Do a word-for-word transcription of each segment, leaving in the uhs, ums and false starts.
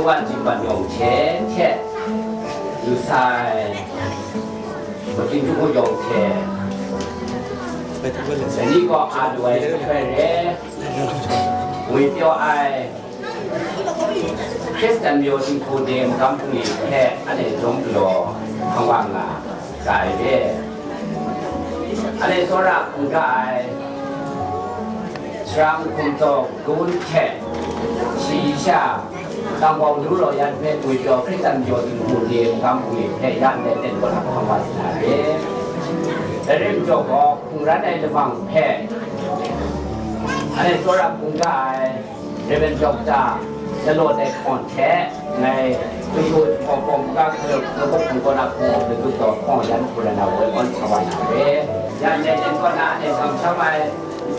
Wan jingbat yawng hte hte, yu sai, making hkru yawng hte, dai ni gaw a lu ai jahproi re, ngwi pyaw ai, Hkristan majaw dinghku de magam bungli hpe anhte dum galaw hkang wa nga ga ai re. Anhte tsawra hkungga ai, Sara Nhkum Tsaw Gun hte, shayi sha, Tangbau Lu Raw Yan hpe ngwi pyaw Hkristan majaw dinghku de magam bungli hpe ya ndai ten kaw na hkang wa sa na re. Dai rai majaw gaw, hkungran ai lamang hpe, anhte tsawra hkungga ai, Rev. Doctor Dalaw Dai Hkawn hte ngai Hkristu Jahpawng Pawng Kaga Hkristu Lagup Hpung kaw na hpung hkrit taw hpawng yan hku rai na woi awn sa wa na re. Yan dai jan kaw na e kamsham ai,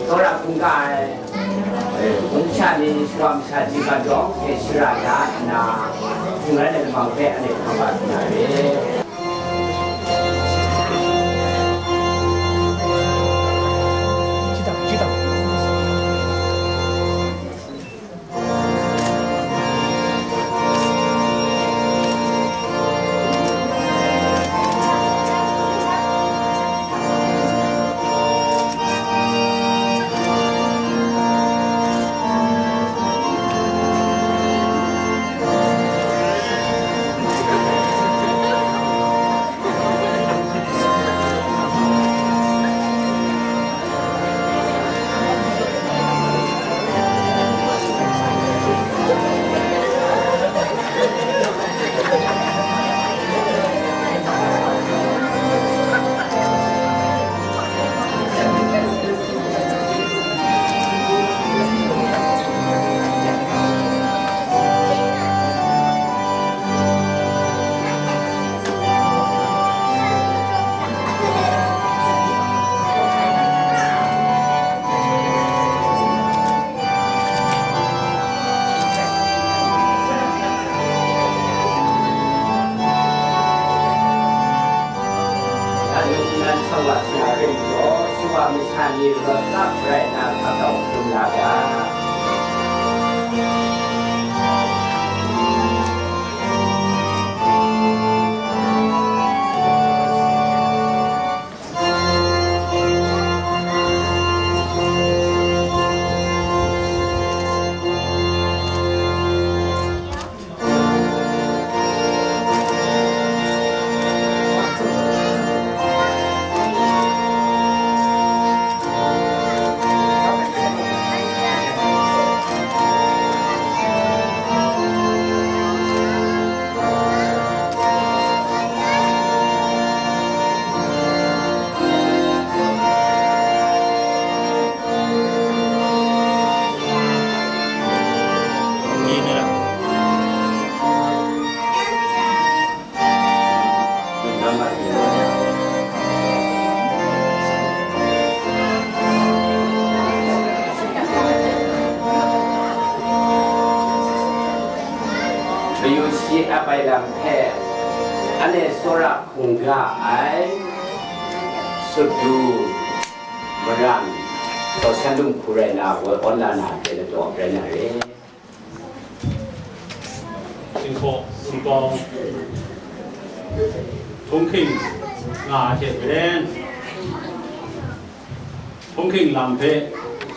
tsawra hkungga ai, eh, hpung sha ni, shawa masha jingga jawng hte shara da nna, hkungran ai lamang hpe anhte hkang wa sa na re. Nan mung nan shawng wa sing a rim gaw, shawa masha ni rawt tsap rai na, hpa tau hkrum na ga. Mayu shi ap ai lam hpe, anhte tsawra hkungga ai, sut du, maran, tau shan lung hku rai na, woi awn la na hte ladaw rai na re. Singhpaw, Singhpawng, hpung hking nga hte maren, hpung hking lam hpe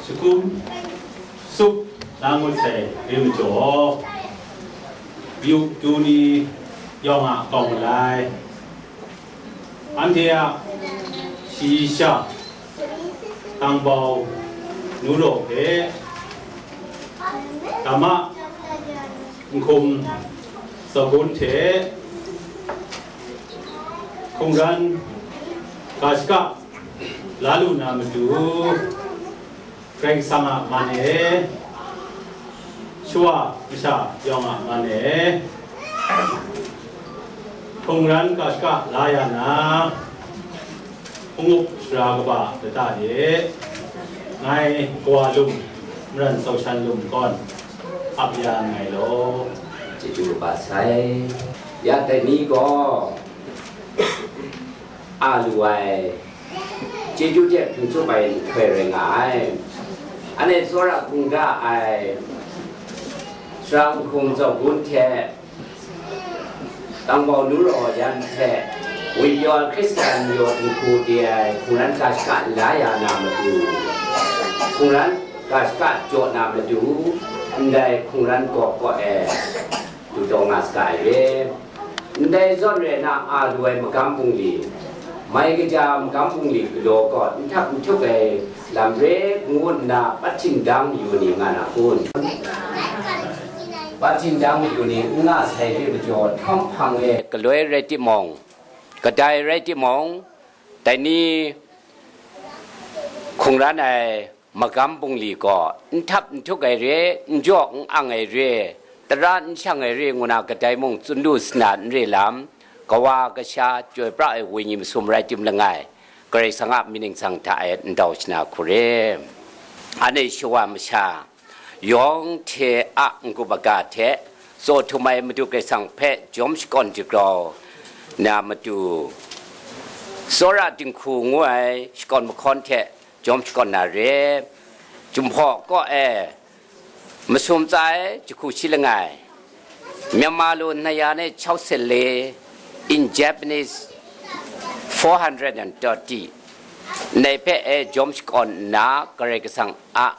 shakum sup na ngut sai rim majaw, yu tu ni yawng a kawng malai, anhte a shayi sha, tangbau, nu raw hpe, dama, nhkum, tsagun hte, hkungran, ga shaka, la lu na matu, Karai Kasang a man e, shawa masha yawng a man e, hkungran ga shaka la ya na, hpung up sara kaba lata de, ngai kawa lum, maran sau shan lum kawn ap ya nngai law. Chyeju kaba sai. Ya dai ni gaw, a lu ai, chyeju hte hpung tsup ai nhtoi rai nga ai. Anhte tsawra hkungga ai, Sara Nhkum Zaw Gun hte, Tangbau Nu Raw Yan hte, Wit Yaw Hkristan Yaw Nhku de ai hkungran ga shaka la ya na matu, hkungran ga shaka jaw na matu, ndai hkungran gaw kaw e du taw nga saga ai re. Ndai zawn rai na, a lu ai magam bungli, mai kaja magam bungli galaw gaw nhtap nhtuk ai lam re ngu nna, pat htingdang mayu ni nga na kun? Pat htingdang mayu ni n nga sai hte majaw, htawm hpang e galoi rai timung, kadai rai timung, dai ni hkungran ai magam bungli gaw n htap n htuk ai re, n jaw n ang ai re, tara n shang ai re ngu na, kadai mung tsun lu sana n re lam, kawa kasha, chyoi pra ai wenyi masum rai tim langai, Karai Kasang a mying ningsang hta e ndau shana hku re. Anhte shawa masha yawng hte a n-gup aga hte, tsaw htum ai Madu Karai Kasang hpe jawm shakawn jagrau na matu, tsawra dinghku ngu ai shakawn mahkawn hte jawm shakawn na re. Jinghpaw kaw e masum tsa ai jahku shi langai, Myanmar lu naya ne chau set le, in Japanese four hundred and thirty, ndai hpe e jawm shakawn nna, Karai Kasang a,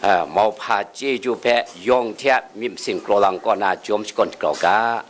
a, mauhpa chyeju hpe yawng hte a myit masin kraw lang kaw na jawm shakawn jagrau ga.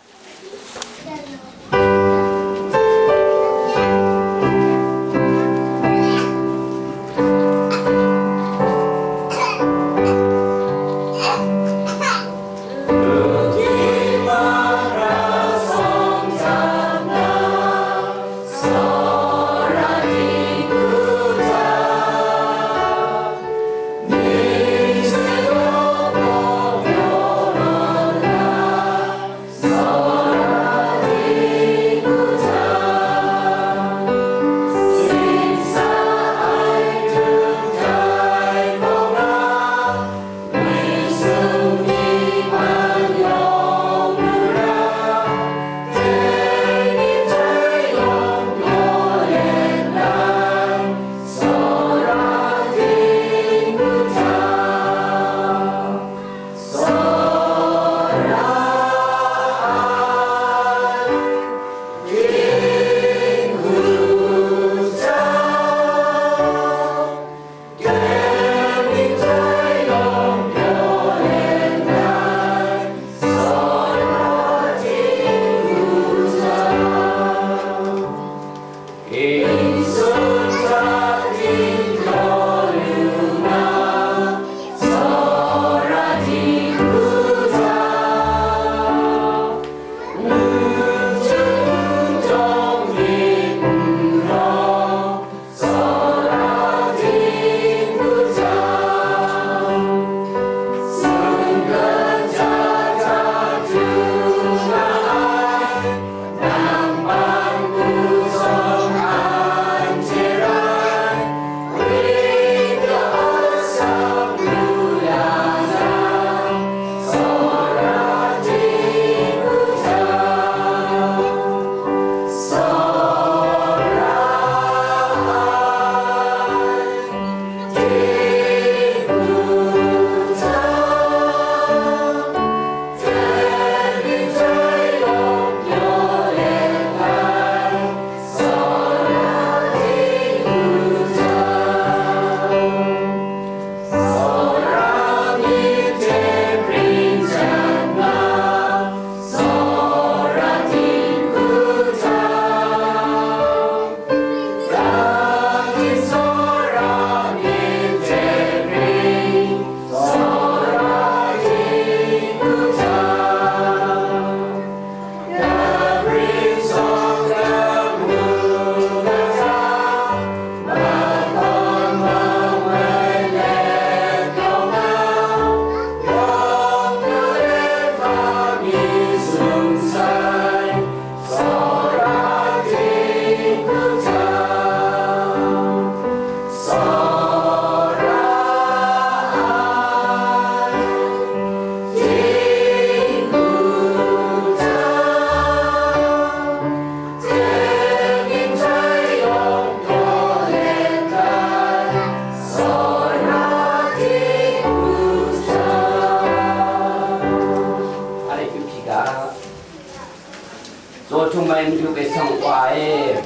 Madu Karai Kasang Wa e,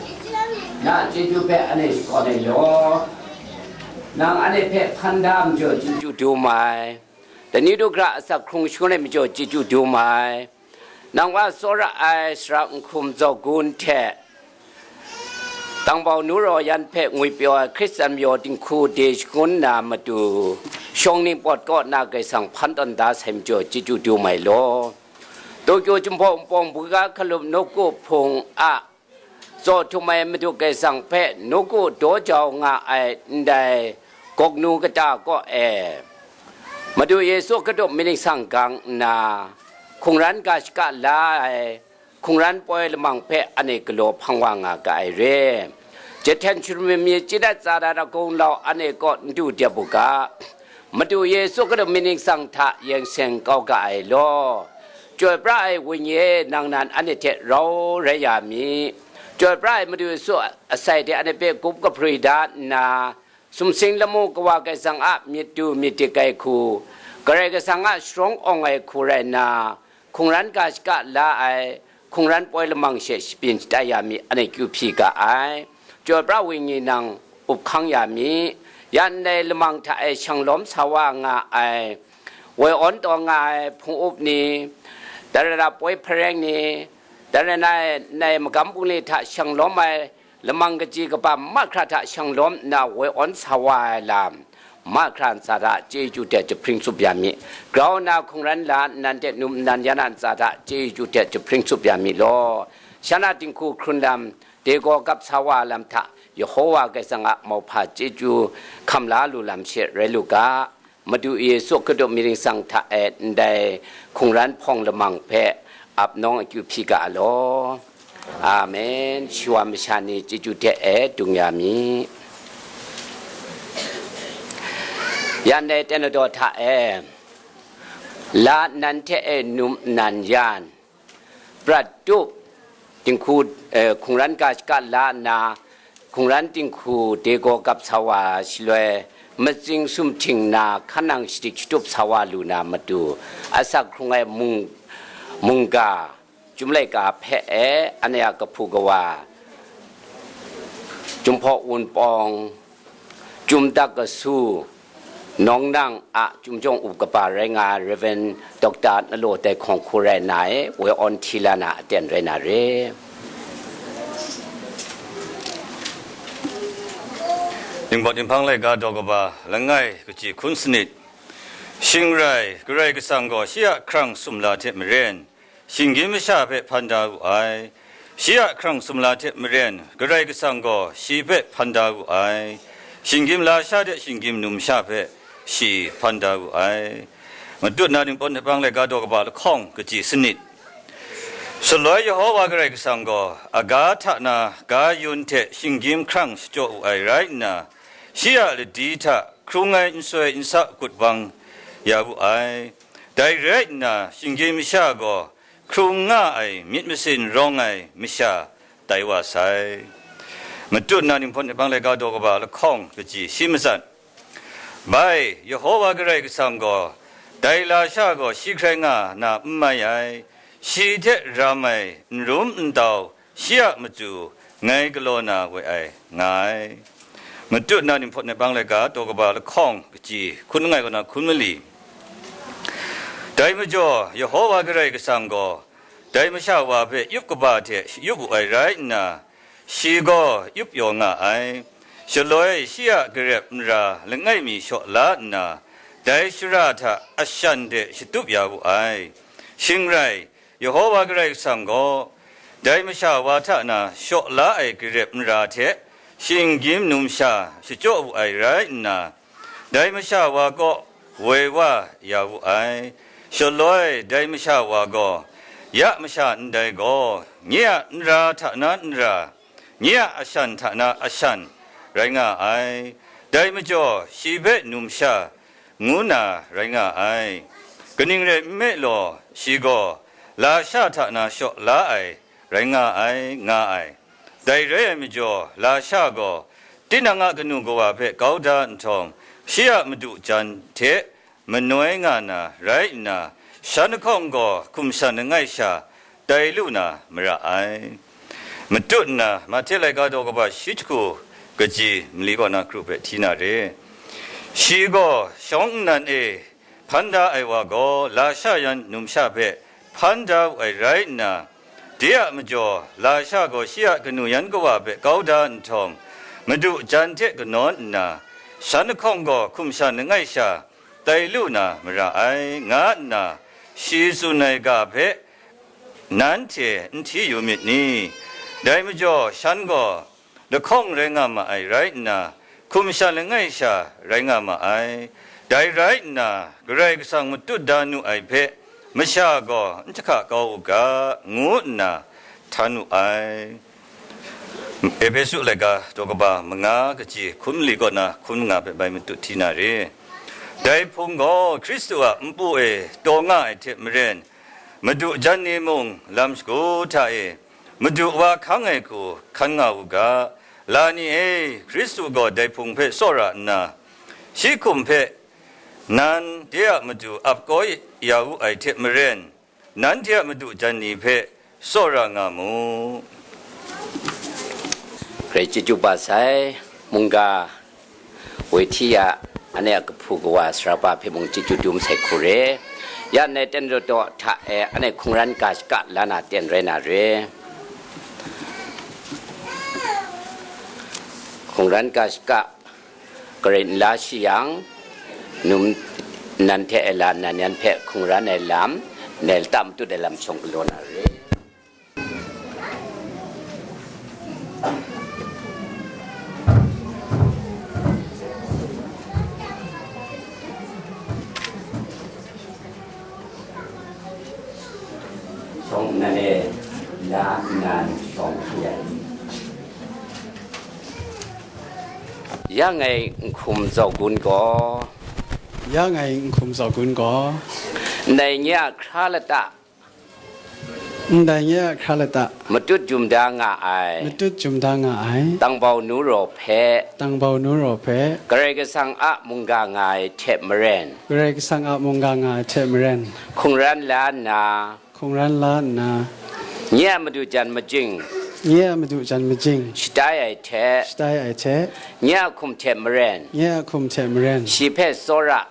na chyeju hpe anhte shakawn ai law, nang anhte hpe hpan da majaw chyeju dum ai, lani du hkra asak hkrung shangun ai majaw chyeju dum ai, nang wa tsawra ai sara nhkum zaw gun hte, Tangbau Nuraw yan hpe ngwipyaw ai Hkristan majaw dinghku de shangun na matu, shawng ningpawt kaw na Karai Kasang hpan tawn da sai majaw chyeju dum ai law. Tokyo Jinghpaw Wunpawng buga hkalup nawku hpung a tsaw htum ai Madu Karai Kasang hpe nawku daw jau nga ai ndai gawknu kata kaw e, Madu Yesu Hkristu myit ningsang gang nna, hkungran ga shaka la ai, hkungran poi lamang hpe anhte galaw hpang wa nga ga ai re. Jahten shangun myit chyi dat tsa dat a gunglau anhte kaw n du dep u ga, Madu Yesu Hkristu myit ningsang hta yeng seng kau ga ai law. Chyoi pra ai Wenyi e, nang nan anhte hte rau rai ya mi. Chyoi pra ai Madu Yesu asai hte anhte hpe gup kahprwi da nna, sumsing lamu Kawa Karai Kasang a myit du myit dik ai hku, Karai Kasang a sharawng awng ai hku rai nna, hkungran ga shaka la ai, hkungran poi lamang she shabyin shatai ya mi, anhte kyu hpyi ga ai. Chyoi pra Wenyi nang up hkang ya mi. Ya ndai lamang hta e shang lawm sa wa nga ai, woi awn taw nga ai hpung up ni, dai rai na poi hpareng ni, dai rai na ndai magam bungli hta shang lawm ai, lamang kaji kaba mahkra hta shang lawm nna woi awn sa wa ai lam, mahkra ntsa hta chyeju hte jahpring tsup ya mi. Grau nna hkungran la nnan hte num nnan yan a ntsa hta chyeju hte jahpring tsup ya mi law. Shan a dinghku hkrun lam, degau gap sa wa ai lam hta, Yehowa Karai Kasang a mauhpa chyeju hkam la lu lam she rai lu ga. Madu Yesu Hkristu myit ningsang hta e ndai hkungran hpawng lamang hpe ap nawng akyu hpyi ga law. Amen. Shawa masha ni chyeju hte e dung ya mi. Yan dai ten ladaw hta e, la nnan hte e num nnan yan, prat tup, dinghku, eh, hkungran ga shaka la nna, hkungran dinghku degau gap sa wa shaloi, matsing sumhting na hkan nang shadik shatup sa wa lu na matu, asak hkrung ai mung-, mungga, Chyum laika hpe e, anhte a kahpu kawa, Jinghpaw Wunpawng, Chyum Dak Kasu, Nawng Nang a Chyum Jawng Up Kaba rai nga ai Rev. Doctor Nalo Dai Hkawng Hku rai nna e, woi awn hti la na aten rai na re. Ningpawt Ninghpang Laika Daw Kaba langai kaji hkun sanit. Shing rai, Karai Kasang gaw shi a hkrang sumla hte maren, shinggyim masha hpe hpan da wu ai. Shi a hkrang sumla hte maren, Karai Kasang gaw shi hpe hpan da wu ai. Shinggyim lasha hte shinggyim numsha hpe shi hpan da wu ai. Matut na Ningpawt Ninghpang Laika Daw Kaba lahkawng kaji sanit. Shaloi Yehova Karai Kasang gaw aga hta na ga yun hte shinggyim hkrang shachyaw wu ai rai nna, shi a ladi hta hkrung ai nsoi nsa kut bang ya wu ai. Dai rai nna, shinggyim masha gaw hkrung nga ai myit masin rawng ai masha tai wa sai. Matut na Ningpawt Ninghpang Laika Daw Kaba lahkawng kaji shi matsat. Bai, Yehova Karai Kasang gaw, dai lasha gaw shi hkrai nga na n mai ai, shi hte ram ai n rum n tau, shi a matu ngai galaw na we ai, nga ai. Matut na Ningpawt Ninghpang Laika Daw Kaba lahkawng kaji hkun langai kaw na hkun mali. Dai majaw, Yehova Karai Kasang gaw, dai masha wa hpe yup kaba hte shayup wu ai rai nna, shi gaw yup yaw nga ai. Shaloi shi a garep nra langai mi shaw la nna, dai shara hta ashan de shatup ya wu ai. Shing rai, Yehova Karai Kasang gaw, dai masha wa hta na shaw la ai garep nra hte shinggyim numsha shachyaw wu ai rai nna, dai masha wa kaw woi wa ya wu ai. Shaloi dai masha wa gaw, ya masha ndai gaw, nye a nra hta na nra, nye a ashan hta na ashan rai nga ai. Dai majaw, shi hpe numsha ngu na rai nga ai. Kaning rai nme law, shi gaw lasha hta na shaw la ai rai nga ai, nga ai. Dai rai ai majaw, lasha gaw tinang a kanu kawa hpe kau da nhtawm, shi a madu jan hte manoi nga na rai nna, shan lahkawng gaw hkum shan langai sha tai lu na mara ai. matut nna, Mahte laika daw kaba shi jahku kaji mali kaw na kru hpe hti na re. Shi gaw shawng nnan e hpan da ai wa gaw, lasha yan numsha hpe hpan da wu ai rai nna, de a majaw, lasha gaw shi a kanu yan kawa hpe kau da nhtawm, Madu jan hte kanawn nna, shan lahkawng gaw hkum shan langai sha tai lu na mara ai, nga nna shi tsun ai ga hpe nanhte n hti yu myit ni? Dai majaw, shan gaw lahkawng rai nga ma ai rai nna, hkum shan langai sha rai nga ma ai. Dai rai nna, Karai Kasang matut da nu ai hpe masha gaw n jahka kau u ga, ngu nna htan wu ai. Ehpesu laika daw kaba manga kaji hkun mali kaw na hkun manga hpe bai matut hti na re. Dai hpung gaw Hkristu a npu e taw nga ai hte maren, Madu jan ni mung lam shagu hta e Madu wa hkang ai hku hkan nga u ga. La ni e, Hkristu gaw dai hpung hpe tsawra nna, shi hkum hpe nan de a matu ap kau ya u ai hte maren, nanhte a madu jan ni hpe tsawra nga mu. Hkrai chyeju ba sai, mungga Wehti a, anhte a kahpu kawa sara pa hpe mung chyeju dum sai hku re. Ya ndai ten daw daw hta e, anhte hkungran ga shaka la na ten rai na re. Hkungran ga shaka, garai n la shi yang, num nan hte e la nan yan hpe hkungran ai lam, ndai lata matut ai lam shawng galaw na re. Shawng nnan e, la nnan shawng hku ai. Ya ngai nhkum zau gun gaw, Ya ngai nhkum zau gun gaw, ndai nye a hkra lata, ndai nye a hkra lata, matut jum da nga ai, matut jum da nga ai, tangbau nu raw hpe, tangbau nu raw hpe, Karai Kasang a mungga nga ai hte maren, Karai Kasang a mungga nga ai hte maren, hkungran la nna, hkungran la nna, nye a madu jan majing, nye a madu jan majing, shatai ai hte, shatai ai hte, nye a hkum hte maren, nye a hkum hte maren, shi hpe tsawra,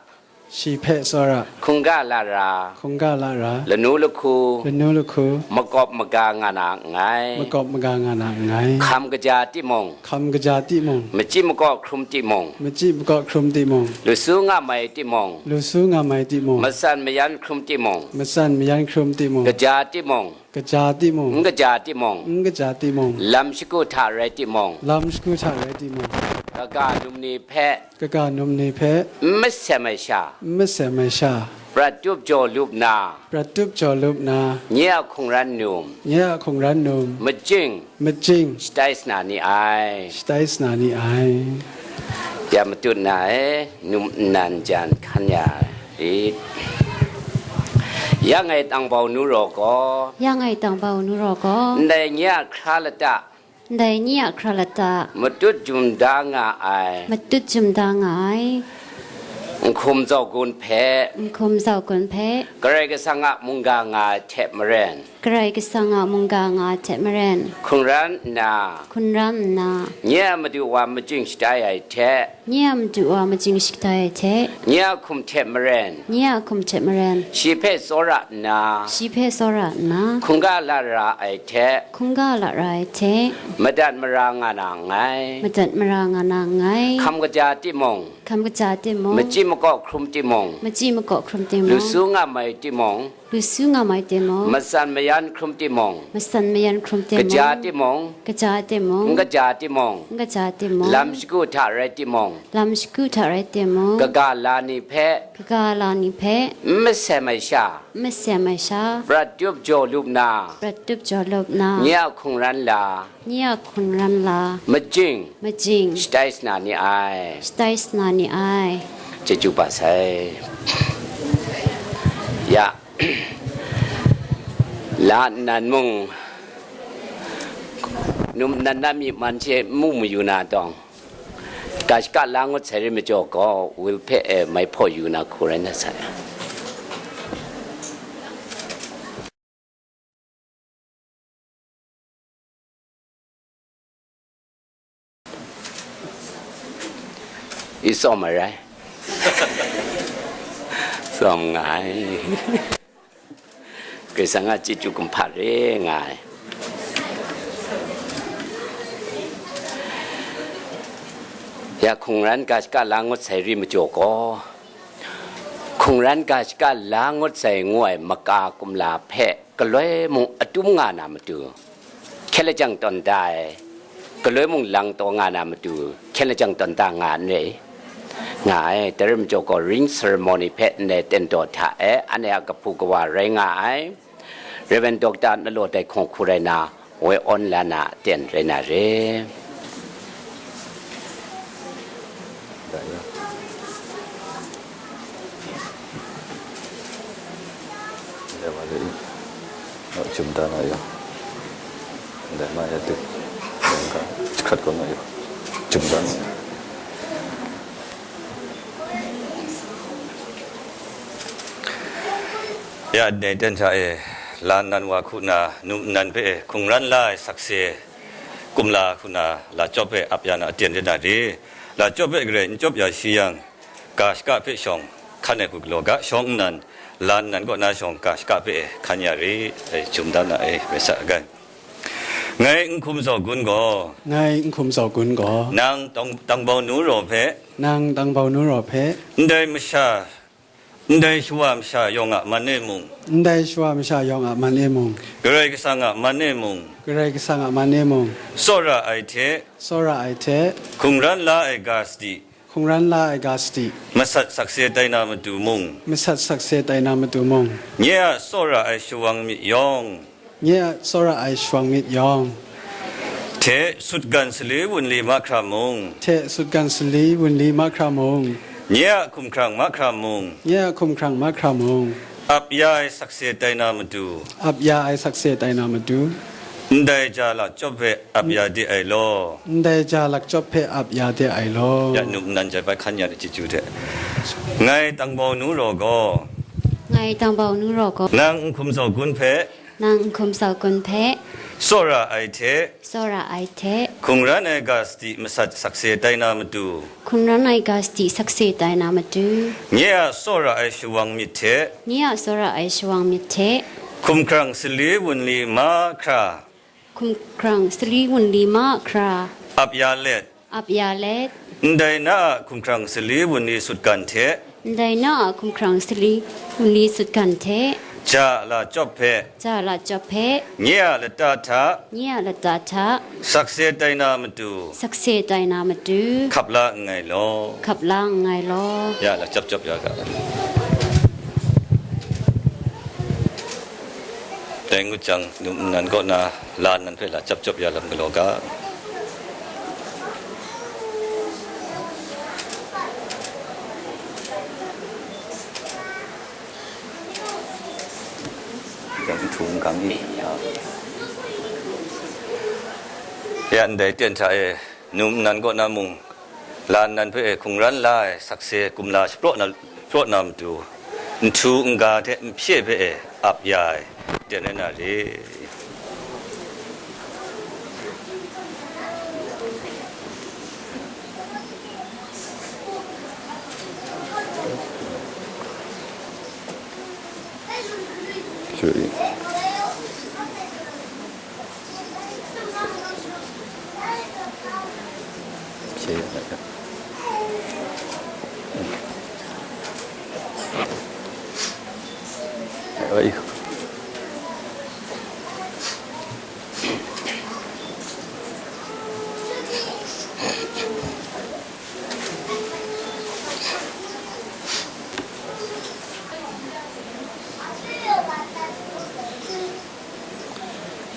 shi hpe tsawra, hkungga la ra, hkungga la ra, lanu lahku, lanu lahku, makawp maga nga na nngai, makawp maga nga na nngai, hkam kaja timung, hkam kaja timung, machyi makaw hkrum timung, machyi makaw hkrum timung, lusu nga mai timung, lusu nga mai timung, matsan mayan hkrum timung, matsan mayan hkrum timung, kaja timung, kaja timung, n kaja timung, n kaja timung, lam shagu hta rai timung, lam shagu hta rai timung, kaga num ni hpe, kaga num ni hpe, n masem ai sha, n masem ai sha, prat tup jaw lup na, prat tup jaw lup na, nye a hkungran num, nye a hkungran num, majing, majing, shatai sana ni ai, shatai sana ni ai. Ya matut na e, num nnan jan hkan ya rit. Ya ngai tangbau nu raw gaw, Ya ngai tangbau nu raw gaw, ndai nye a hkra lata, ndai nye a hkra lata, matut jum da nga ai, matut jum da nga ai, nhkum zau gun hpe, nhkum zau gun hpe, Karai Kasang a mungga nga ai hte maren, Karai Kasang a mungga nga ai hte maren, hkungran nna, hkungran nna, nye a madu wa majing shatai ai hte, nye a madu wa majing shatai ai hte, nye a hkum hte maren, nye a hkum hte maren, shi hpe tsawra nna, shi hpe tsawra nna, hkungga la ra ai hte, hkungga la ra ai hte, madat mara nga na nngai, madat mara nga na nngai, hkam kaja timung, hkam kaja timung, machyi makaw hkrum timung, machyi makaw hkrum timung, lusu nga mai timung, lusu nga mai timung, matsan mayan hkrum timung, matsan mayan hkrum timung, kaja timung, kaja timung, n kaja timung, n kaja timung, lam shagu hta rai timung, lam shagu hta rai timung, kaga la ni hpe, kaga la ni hpe, n masem ai sha, n masem ai sha, prat tup jaw lup na, prat tup jaw lup na, nye a hkungran la, nye a hkungran la, majing, majing, shatai sana ni ai, shatai sana ni ai. Chyeju ba sai. Ya, la nnan mung, num nnan na myi man hte n mu mayu na tawng, ga shaka la ngut sai re majaw gaw, wil hpe e mai hpaw yu na hku rai na sai. Tsawm ai rai. Tsawm nga ai. Karai Kasang a chyeju kumhpa re nga ai. Ya hkungran ga shaka la ngut sai ri majaw gaw, hkungran ga shaka la ngut sai ngu ai maka kumla hpe galoi mung atum nga na matu, hkyen lajang tawn da ai, galoi mung lang taw nga na matu, hkyen lajang tawn da nga n rai, nga ai. Dai rai majaw gaw, ring ceremony hpe ndai ten daw hta e, anhte a kahpu kawa rai nga ai, Rev. Doctor Nalo Dai Hkawng Hku rai na, Woi Awn la na aten rai na re. Ndai ma le i. Naw, jum da na yaw. Ndai ma ya dik. Ndai ka, hkrat kaw na yaw. Jum da na. Ya, ndai ten hta e, la nnan wa hku na, num nnan hpe e, hkungran la ai sakse, kumla hku na, la chyawp hpe ap ya na aten rai na re. La chyawp hpe garai n chyawp ya shi yang, ga shaka hpe shawng hkan ai hku galaw ga, shawng nnan, la nnan kaw na shawng ga shaka hpe e hkan ya re, e, jum da na e, rai sa ai. Ngai Nhkum Zaw Gun gaw, ngai Nhkum Zaw Gun gaw, nang tang, tangbau nu raw hpe, nang tangbau nu raw hpe, ndai masha, ndai shawa masha yawng a man e mung, ndai shawa masha yawng a man e mung, Karai Kasang a man e mung, Karai Kasang a man e mung, tsawra ai hte, tsawra ai hte, hkungran la ai ga sadi, hkungran la ai ga sadi, masat sakse tai na matu mung, masat sakse tai na matu mung, nye a tsawra ai shawang myit yawng, nye a tsawra ai shawang myit yawng, hte sutgan sali wunli mahkra mung, hte sutgan sali wunli mahkra mung, nye a hkumhkrang mahkra mung, nye a hkumhkrang mahkra mung, ap ya ai sakse tai na matu, ap ya ai sakse tai na matu, ndai ja la chyawp hpe ap ya de ai law, ndai ja la chyawp hpe ap ya de ai law. Ya, num nnan jai bai hkan ya de chyeju hte. Ngai tangbau nu raw gaw, ngai tangbau nu raw gaw, nang Nhkum Zaw Gun hpe, nang Nhkum Zaw Gun hpe, tsawra ai hte, tsawra ai hte, hkungran ai ga sadi masat sakse tai na matu, hkungran ai ga sadi sakse tai na matu, nye a tsawra ai shawang myit hte, nye a tsawra ai shawang myit hte, hkumhkrang sali wunli mahkra, hkumhkrang sali wunli mahkra, ap ya let, ap ya let, ndai na a hkumhkrang sali wunli sutgan hte, ndai na a hkumhkrang sali wunli sutgan hte, ja la chyawp hpe, ja la chyawp hpe, nye a lata hta, nye a lata hta, sakse tai na matu, sakse tai na matu, hkap la nngai law, hkap la nngai law. Ya, la chyawp chyawp ya ga. Dai ngut jang, num nnan kaw na la nnan hpe la chyawp chyawp ya lam galaw ga. Yang htung gang i. Ya, ndai ten hta e, num nnan kaw na mung, la nnan hpe e hkungran la ai sakse kumla shapraw na, shapraw na matu, nhtu n-ga hte n hpye hpe e ap ya ai, ten rai na re.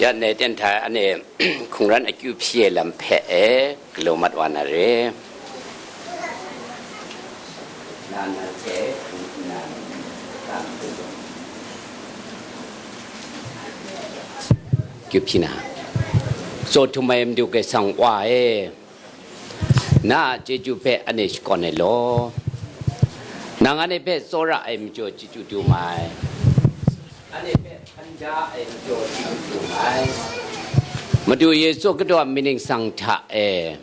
Ya, ndai ten hta e, anhte hkungran akyu hpyi ai lam hpe e galaw mat wa na re. Akyu hpyi na, tsaw htum ai Madu Karai Kasang Wa e, na a chyeju hpe anhte shakawn ai law. Nang anhte hpe tsawra ai majaw chyeju dum ai. Anhte hpe hpan da ai majaw chyeju dum ai. Madu Yesu Hkristu a mying ningsang hta e,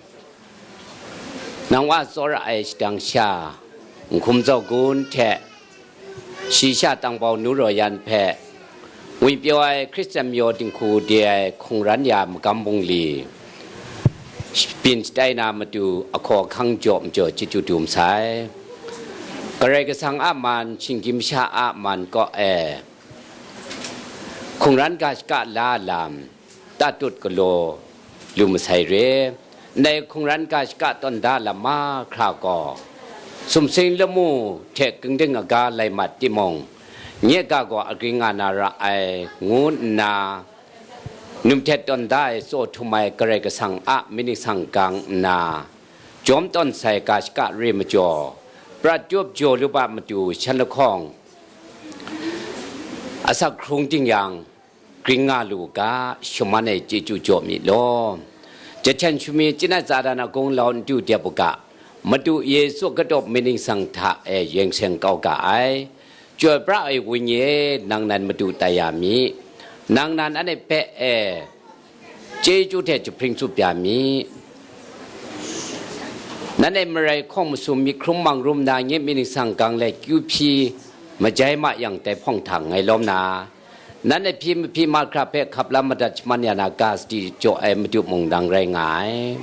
Nang wa tsawra ai shadang sha, Nhkum Zau Gun hte shi sha Tangbau Nu Raw Yan hpe ngwipyaw ai Hkristan mayaw dinghku de ai hkungran ya magam bungli byin shatai na matu ahkaw ahkang jaw majaw chyeju dum sai. Karai Kasang a man, shinggyim masha a man kaw e hkungran ga shaka la lam, tatut galaw lu masai re. Ndai hkungran ga shaka tawn da lam mahkra gaw, sumsing lamu hte kingding aga lai mat timung, nye ga gaw agring nga na ra ai, ngu nna, num htet tawn da ai tsaw htum ai Karai Kasang a myit ningsang gang nna, jawm tawn sai ga shaka re majaw, prat tup jaw lup a matu shan lahkawng asak hkrung ting yang, gring nga lu u ga, shaman ai chyeju jaw mi law. Jahten shami chyinat tsa dan a gunglau n du dep u ga, Madu Yesu Hkristu myit ningsang hta e yeng seng kau ga ai. Chyoi pra ai Wenyi e, nang nan madu tai ya mi. Nang nan anhte hpe e chyeju hte jahpring tsup ya mi. Nanhte marai hkawng masum myit hkrum mang rum na, nye myit ningsang gang let kyu hpyi majai ma yang, dai hpawng hta ngai lawm na, nanhte hpyi mahpyi mahkra hpe hkap la madat shaman ya na ga sadi jaw ai Madu mung nang rai nga ai.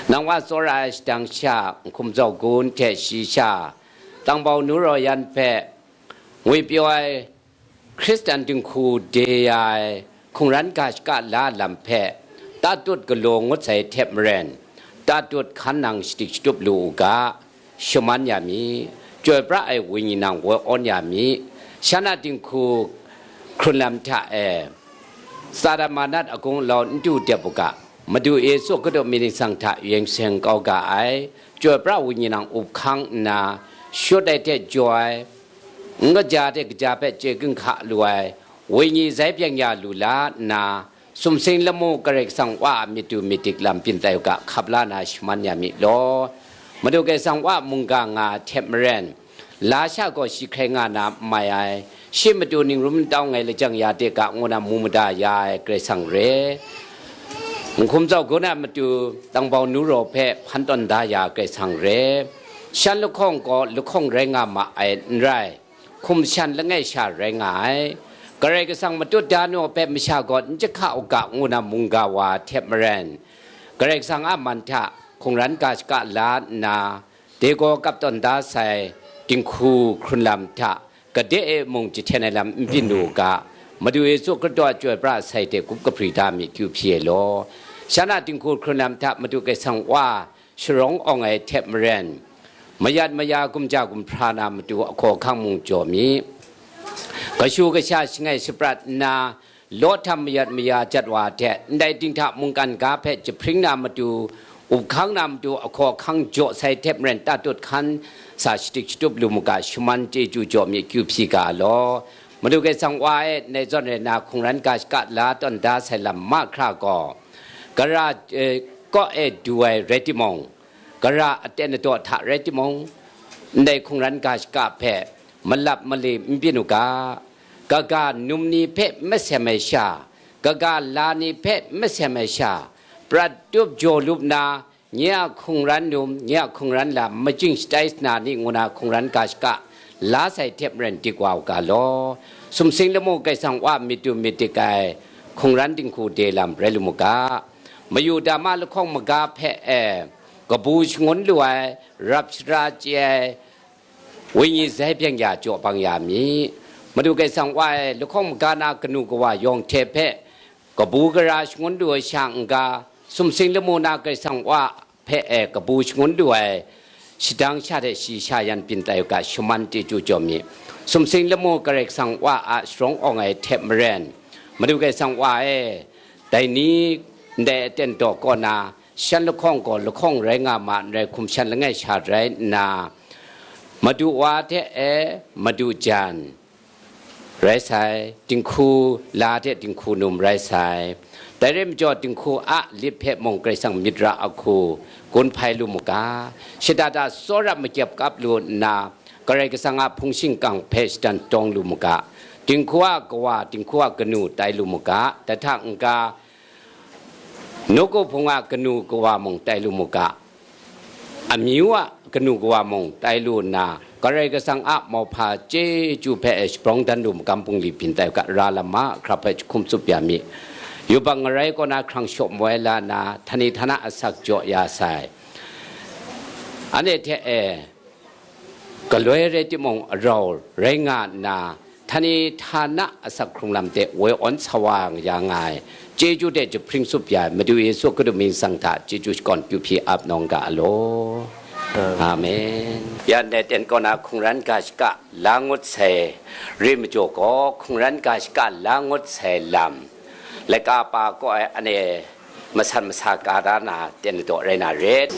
Nang wa tsawra ai shadang sha, Nhkum Zau Gun hte shi sha, Tangbau Nu Raw Yan hpe ngwipyaw ai Hkristan dinghku de ya ai hkungran ga shaka la lam hpe, tatut galaw ngut sai hte maren, tatut hkan nang shadik shatup lu u ga, shaman ya mi. Chyoi pra ai Wenyi nang woi awn ya mi. Shan a dinghku hkrun lam hta e, Satan manat a gunglau n du dep u ga, Madu Yesu Hkristu myit ningsang hta yeng seng kau ga ai. Chyoi pra Wenyi nang up hkang nna, shut ai hte jaw ai, n kaja hte kaja hpe chye ginhka lu ai, Wenyi zai byeng ya lu la nna, sumsing lamu Karai Kasang Wa a myit du myit dik lam byin tai u ga, hkap la na shaman ya mi law. Madu Karai Kasang Wa a mungga nga hte maren, la sha gaw shi hkrai nga na n mai ai, shi matu ning rum n tau ngai lajang ya de ga, ngu na mu mada ya ai Karai Kasang re. Nhkum Zau Gun a matu Tangbau Nu Raw hpe hpan tawn da ya Karai Kasang re. Shan lahkawng gaw lahkawng rai nga ma ai n rai, hkum shan langai sha rai nga ai. Karai Kasang matut da nu hpe masha gaw n jahka u ga, ngu na mungga wa hte maren, Karai Kasang a man hta hkungran ga shaka la nna, dai gaw kap tawn da sai dinghku hkrun lam hta gade e mung jahten ai lam n byin lu u ga, Madu Yesu Hkristu a chyoi pra sai hte gup kahpri da mi kyu hpyi ai law. Shan a dinghku hkrun lam hta Madu Karai Kasang Wa sharawng awng ai hte maren, mayat maya gumja gumhpra na matu ahkaw ahkang mung jaw mi. Kashu kasha shangai shaprat nna, law htam mayat maya jat wa hte, ndai dinghta mungkan ga hpe jahpring na matu, up hkang na matu ahkaw ahkang jaw sai hte maren, tatut hkan sa shadik shatup lu mu ga, shaman chyeju jaw mi kyu hpyi ga law. Madu Karai Kasang Wa e, ndai zawn rai nna hkungran ga shaka la tawn da sai lam mahkra gaw, gara, eh, kaw e du ai rai timung, gara aten adaw hta rai timung, ndai hkungran ga shaka hpe malap mali n byin u ga, kaga num ni hpe masem ai sha, kaga la ni hpe masem ai sha, prat tup jaw lup na, nye a hkungran num, nye a hkungran lam, majing shatai sana ni ngu na hkungran ga shaka la sai hte maren dik wa u ga law. Sumsing lamu Karai Kasang Wa myit du myit dik ai hkungran dinghku de lam rai lu mu ga. Mayu dama lahkawng maga hpe e kabu shangun lu ai, rap shara chye ai, Wenyi zai byeng ya jaw bang ya mi. Madu Karai Kasang Wa e lahkawng maga na kanu kawa yawng hte hpe kabu gara shangun lu ai sha n-ga, sumsing lamu na Karai Kasang Wa hpe e kabu shangun lu ai shadang sha hte shi sha yan byin tai u ga, shaman chyeju jaw mi. Sumsing lamu Karai Kasang Wa a sharawng awng ai hte maren, Madu Karai Kasang Wa e, dai ni ndai aten daw kaw na, shan lahkawng gaw lahkawng rai nga ma n rai, hkum shan langai sha rai nna, madu wa hte e madu jan rai sai, dinghku la hte dinghku num rai sai. Dai rai majaw, dinghku a lit hpe mung Karai Kasang myit ra ahku gun hpai lu mu ga, shada da tsawra makyep kap lu nna, Karai Kasang a hpung shingkang hpe shadan tawng lu mu ga, dinghku a kawa, dinghku a kanu tai lu mu ga, dai hta n-ga, nawku hpung a kanu kawa mung tai lu mu ga, Amyu a kanu kawa mung tai lu nna, Karai Kasang a mauhpa chyeju hpe e shabrawng dan lu magam bungli byin tai u ga, ra lam mahkra hpe jahkum tsup ya mi. Yubak ngarai kaw na hkrang shaw mawi la nna, htani htana asak jaw ya sai. Anhte hte e galoi rai timung, arau rai nga nna, htani htana asak hkrung lam hte woi awn sa wa ya nga ai, chyeju hte jahpring tsup ya ai Madu Yesu Hkristu mying tsang hta chyeju shakawn kyu hpyi ap nawng ga law. Amen. Ya ndai ten kaw na hkungran ga shaka la ngut sai re majaw gaw, hkungran ga shaka la ngut sai lam laika pa kaw ai ane masan masa ka da na ten ladaw rai na rit.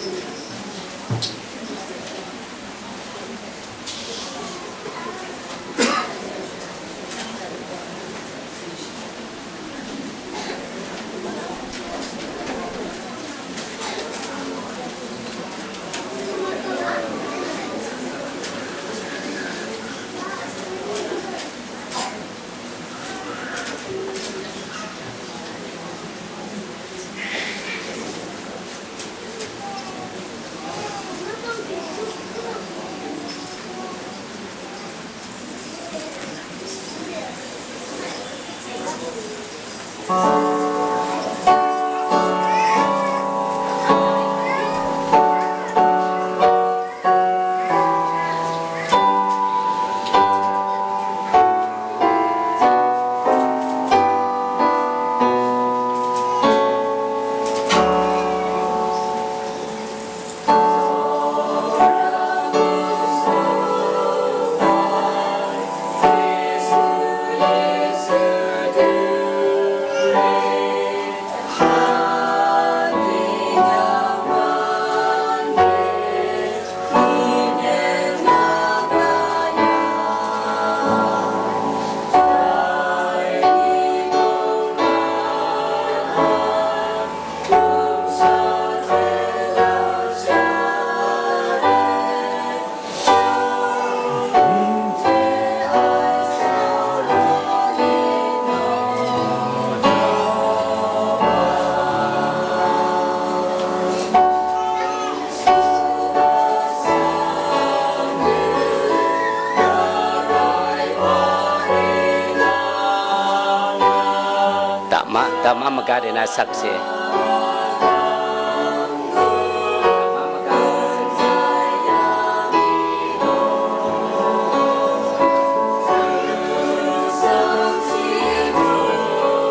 Dama, dama maga de na sakse.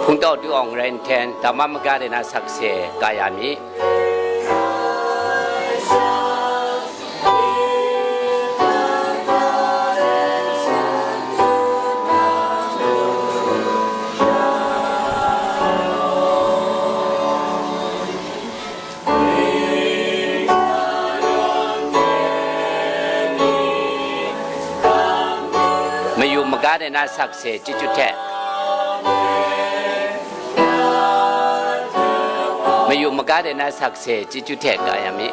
Hpungtau du awng rai nten, dama maga de na sakse, ka ya mi. Mayu maga de na sakse, chyeju hte. Mayu maga de na sakse, chyeju hte ka ya mi.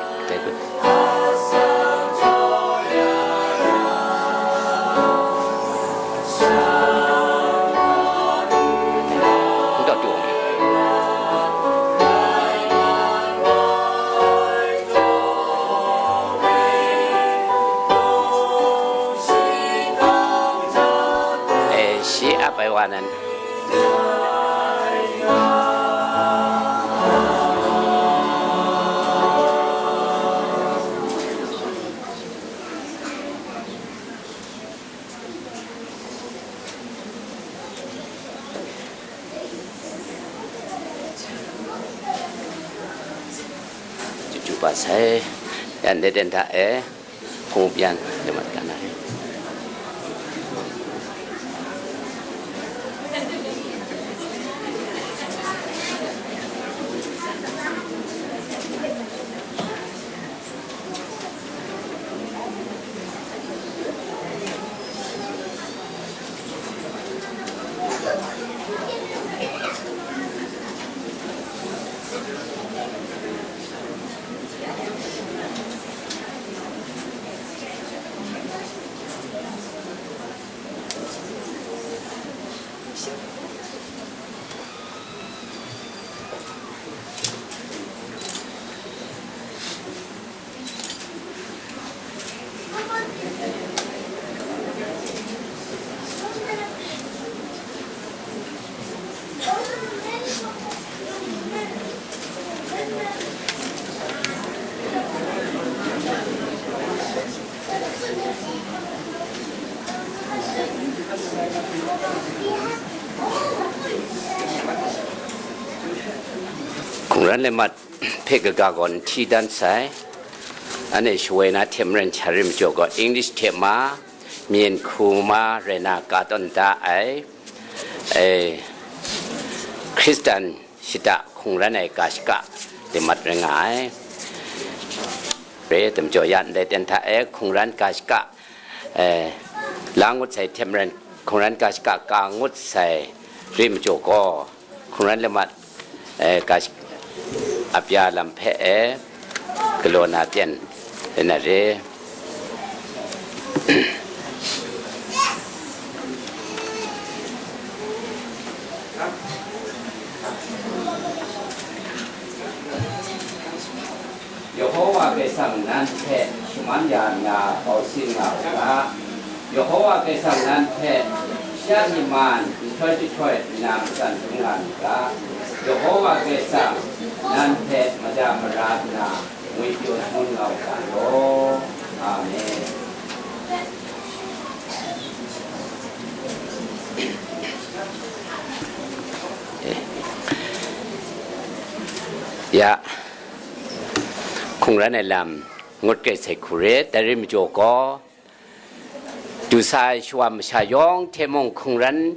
E, shi ap ai wa nan. Chyeju ba sai, yan de den da e. Hpung up yan, de mat kan ai. Hkungran le mat hpe kaga gaw n hti dan sai. Anhte shawoi na hte maren hkya rim jaw gaw, English hte ma, myen hku ma rai na ka tawn da ai, e, Hkristan shata hkungran ai ga shaka de mat rai nga ai. Re, tam jaw ya ndai ten hta e hkungran ga shaka, e, la ngut sai hte maren hkungran ga shaka ka ngut sai rim jaw gaw, hkungran le mat, e, ga sh-, apya lam hpe, e, galaw na ten rai na re. Yehowa Kaisang nan hpe shaman ya nna bau sin nga u ga. Yehowa Kaisang nan hpe sha hni man nhtoi jahtoi nna matsan dum nga myit ga. Yehowa Kaisang nan hpe mada mara nna ngwi pyaw shangun nga u ga law. Amen. Ya, hkungran ai lam ngut kret sai hku re, dai rai majaw gaw, du sa ai shawa masha yawng hte mung hkungran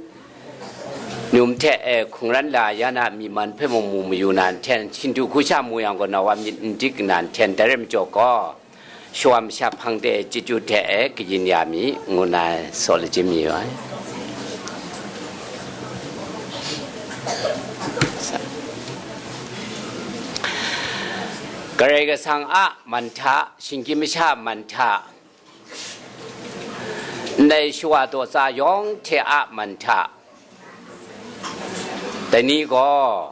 num hte e hkungran la ya na myi man hpe mung mu mayu na nhten, shindu hku sha mu yang gaw, na wa myit n dik nna nhten, dai rai majaw gaw, shawa masha hpang de chyeju hte e kayin ya mi, ngu na saw lajim mi ai. Karai Kasang a man hta, shinggyim masha a man hta, ndai shawa daw tsa yawng hte a man hta, dai ni gaw,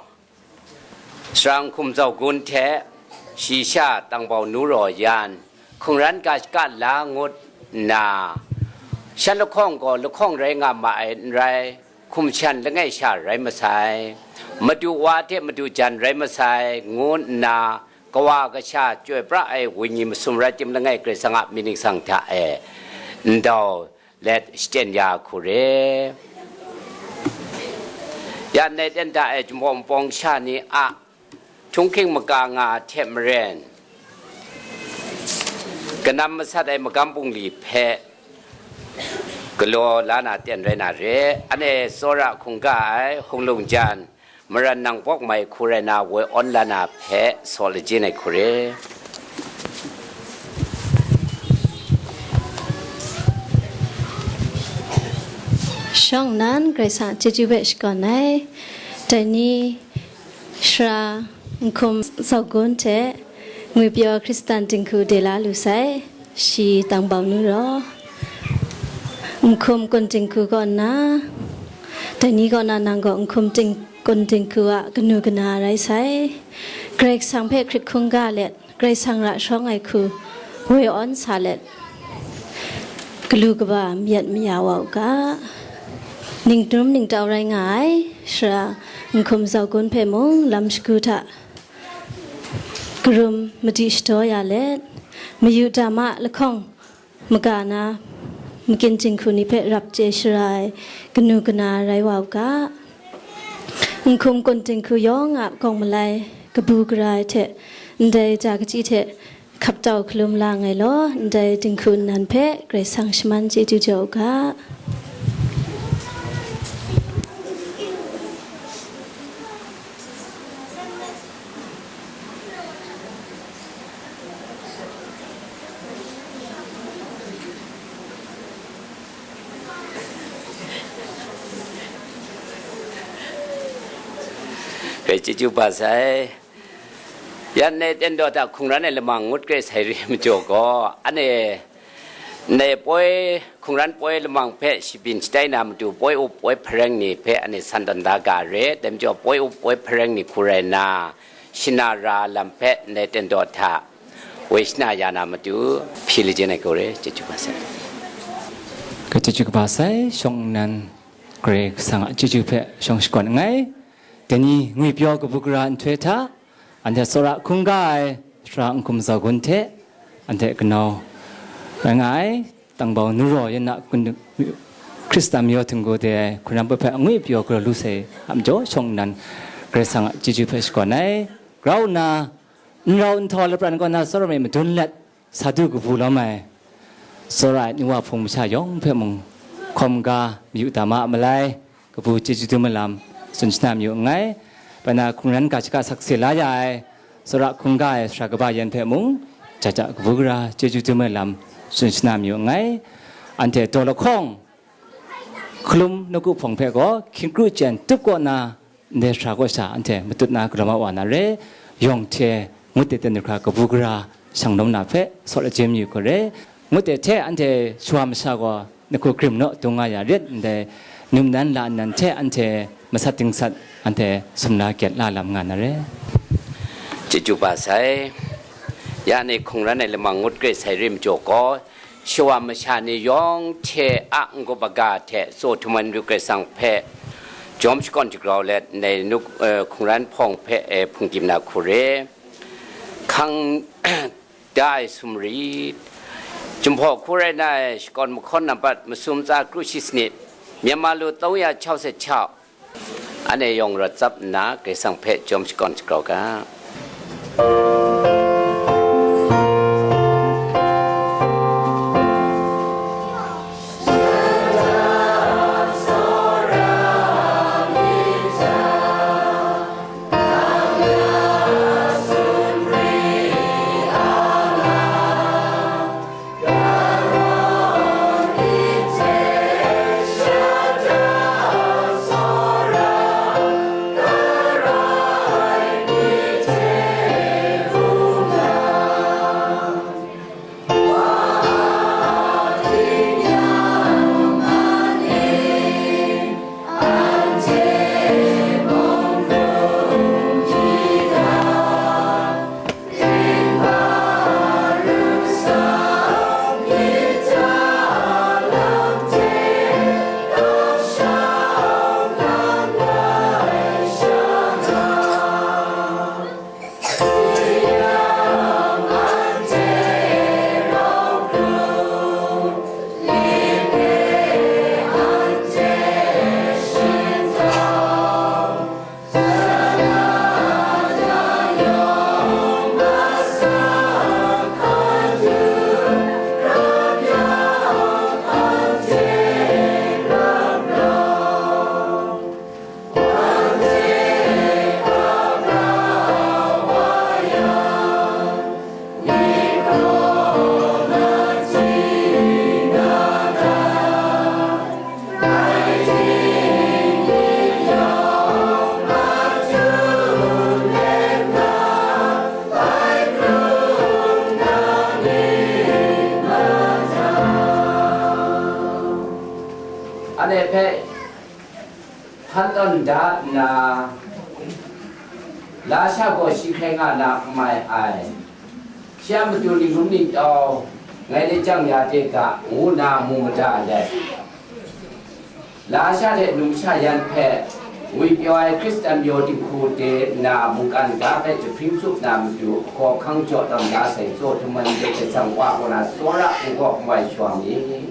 Sara Nhkum Zau Gun hte shi sha Tangbau Nu Raw yan, hkungran ga shaka la ngut nna, shan lahkawng gaw lahkawng rai nga ma ai n rai, hkum shan langai sha rai masai, madu wa hte madu jan rai masai, ngu nna, kawa kasha chyoi pra ai wenyi masum rai tim langai Karai Kasang a myit ningsang hta e ndau let shaten ya hku re. Ya ndai ten da e Jinghpaw Wunpawng sha ni a htunghking maka nga hte maren, kanam masat ai magam bungli hpe galaw la na ten rai na re. Anhte tsawra hkungga ai Hkunglung jan, Maran Nang Bawk Mai hku rai na woi awn la na hpe saw lajin ai hku re. Shawng nnan Karai Kasang a chyeju hpe shakawn ai. Dai ni Sara Nhkum Zau Gun hte ngwipyaw Hkristan dinghku de la lu sai. Shi Tangbau Nu Raw. Nhkum kun dinghku kaw nna, dai ni kaw na nang gaw nhkum ting-, kun dinghku a kanu kana rai sai. Karai Kasang hpe hkrit hkungga let, Karai Kasang ra shawng ai hku woi awn sa let, galu kaba mayat maya wa u ga. Ningdum ningtau rai nga ai, Sara Nhkum Zau Gun hpe mung lam shagu hta karum madi shadaw ya let, mayu dama lahkawng maga na makyin jinghku ni hpe rap chye shara ai kanu kana rai wa u ga. Nhkum kun dinghku yawng a kawng malai kabu gara ai hte ndai ja kachyi hte hkap tau hkalum la nngai law, ndai dinghku nnan hpe Karai Kasang shaman chyeju jaw u ga. Hpe chyeju ba sai. Yan e ten daw hta hkungran ai lamang ngut kre sai re majaw gaw, anhte ndai poi, hkungran poi lamang hpe shabyin shatai na matu, poi up poi hpareng ni hpe anhte san tawn da ga re. Dai majaw, poi up poi hpareng ni hku rai nna, shana ra lam hpe ndai ten daw hta woi shana ya na matu, hpyi lajin ai hku re, chyeju kaba sai. Ka chyeju kaba sai, shawng nnan Karai Kasang a chyeju hpe shawng shakawn nngai. Dai ni ngwipyaw kabu gara nhtoi hta, anhte tsawra hkungga ai Sara Nhkum Zau Gun hte, anhte kanau rai nga ai, Tangbau Nu Raw yan a kun-, Hkristan majaw htinggu de ai hkungran hpe angwi pyaw galaw lu sai a majaw shawng nnan, Karai Kasang a chyeju hpe shakawn ai. Grau nna, n rau nhtau lapran kaw na tsawra myit madun let, sa du kabu lawm ai, tsawra ai nu wa hpung masha yawng hpe mung, hkawm ga mayu da ma a malai, kabu chyeju dum ai lam tsun shana mayu nngai. Bai na, hkungran ga shaka sakse la ya ai, tsawra hkungga ai sara kaba yan hpe mung, ja ja kabu gara chyeju dum ai lam tsun shana mayu nngai. Anhte daw lahkawng, hkalum nawku hpawng hpe gaw hkying kru chyen tup kaw na, ndai sara kaw sha anhte matut na galaw ma wa na re, yawng hte ngut de ten du hkra kabu gara shang lawm na hpe sawt lajim yu hku re. Ngut de hte anhte shawa masha gaw nahku grim naw dung nga ya rit ndai, num nan la nnan hte anhte masat dingsat anhte sumla gyat la lam nga na re. Chyeju ba sai. Ya ni hkungran ai lamang ngut grai sai re majaw gaw, shawa masha ni yawng hte a n-gup aga hte tsaw htum ai Madu Karai Kasang hpe jawm shakawn jagrau let, ndai nuk, eh, hkungran hpawng hpe, eh, hpungdim na hku re. Hkang da ai sumri, Jinghpaw hku rai na ai shakawn mahkawn nampat masum tsa kru shi sanit, Myanmar lu tawng ya chau se chau, anhte yawng rawt tsap nna Karai Kasang hpe jawm shakawn shagrau ga. Anhte hpe hpan tawn da nna, lasha gaw shi hkrai nga na n mai ai, shi a matu ning rum ningtau ngai ni chyang ya de ga, ngu nna mu mada ai. Lasha hte numsha yan hpe ngwipyaw ai Hkristan majaw dinghku de nna mungkan ga hpe jahpring tsup na matu, hkaw hkang jaw tawn da sai, tsaw htum ai Madu Karai Kasang Wa kaw na tsawra n-gawk n-wai shawa mi.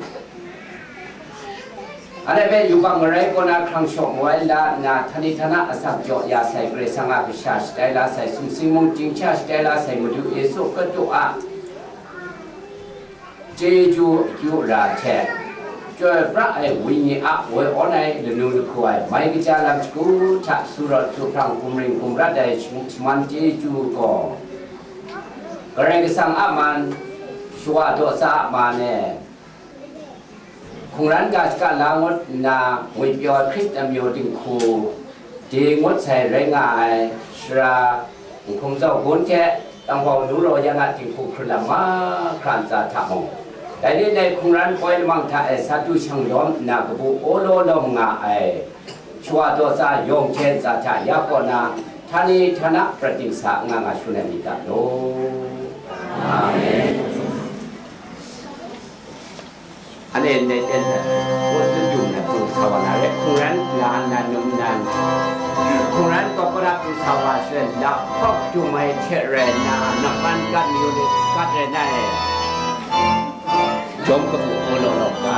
Anhte hpe yubak marai kaw na hkrang shaw mawai la nna, htani htana asak jaw ya sai Karai Kasang a kasha shatai la sai, sumsing mung chyinghkya shatai la sai Madu Yesu Hkristu a chyeju akyu ara hte, chyoi pra ai Wenyi a woi awn ai lanu lahku ai mai kaja lam shagu hta su rawt su hprang gumring gumrat ai shaman chyeju gaw, Karai Kasang a man, shawa daw sa a man e, hkungran ga shaka la ngut nna ngwipyaw ai Hkristan majaw dinghku de ngut sai rai nga ai, sara Nhkum Zau Gun hte Tanghpawng Nu Raw Yan a dinghku hkrun lam mahkra ntsa hta mung, dai ni dai hkungran poi lamang hta e sa du shang yawm nna kabu awlaw lawm nga ai, shawa daw sa yawng hte ntsa hta ya kaw na, htani htana prat dingsa nga nga shun ai myit ga law. Amen. Anhte ndai ten hpe, Hkawt Tsun Dung na pru sa wa na re, hkungran la nna num nnan, hkungran kawp kara pru sa wa sharen, lahkawk dung ai hte rai nna, nakpan gat mayu ni gat rai na e, jawm kabu awlaw law ga.